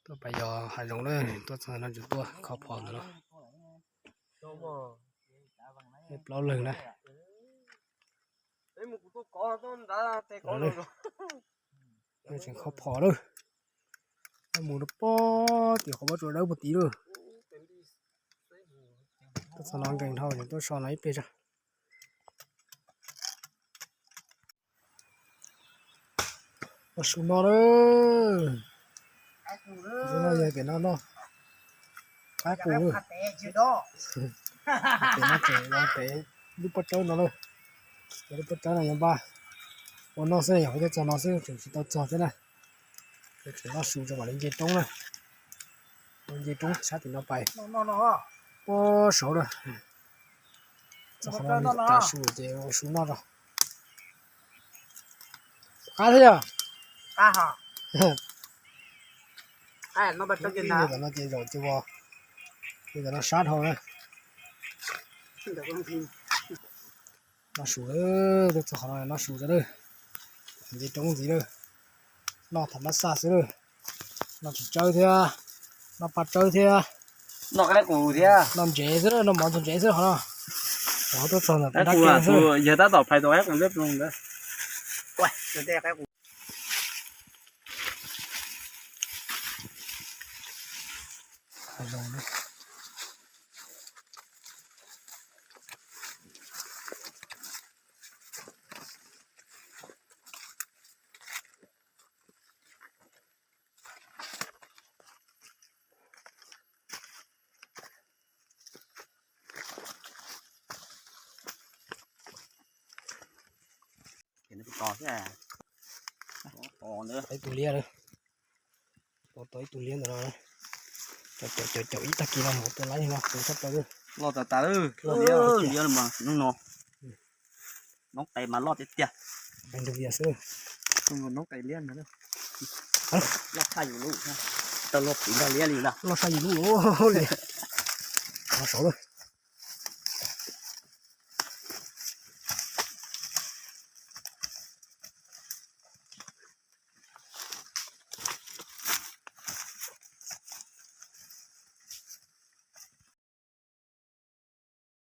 Tuaj pais yos hav zoov lawm, tuaj txog no tseem tuaj kho phom ntawm no. Plaub leeg na. Tseem kho phom lawm. Mus rau pem tim qhov pob tsuas dawb puag tid lawm. Tuaj txog no nkees dhau, tuaj so no ib pliag tso. Noj su no lawm. Noj yog pem no noj. Qaib qus lawm. Pem no tseem pem lub pob tsawb no lawm. Lub pob tsawb no yog npaj. Ua noj xwb, yog tuaj txog no xwb tseem tsis tau txog thiab na. Tseem noj su tso mam li nce roob na. Nce roob sab tim no pais. Puag saud lawm. Txog qhov no tas su ces ua su noj tso. Qab thiab yog. Tam no ces zaum ces ua, tam no sab dhau na. Noj su lawm, tuaj txog qhov no noj su tso lawm. Nce roob ntxiv lawm. Noj tham mab xaj xwb lawm. Noj tsis tsawb thiab, noj paj tsawb thiab. Noj qaib qus thiab, noj ntsev xwb, noj mov ntxuag ntsev xwb qhov no. Qhov tuaj txog ntawm qaib qus xwb. Yog tab tom phais tau qaib qus ntawd. Ib tug liab, tau ib tug liab ntawm no. Caum caum ib tag kis no mus tua laib no, tus tshaj plaws. Loj tas tas lawm, liab mas hnub no. Noob qes mas loj tiag tiag. Noob qes liab ntag. Loj tshaj yus lub, tau luag piv nrog liab li na. Loj tshaj yus lub li. Noj su lawm.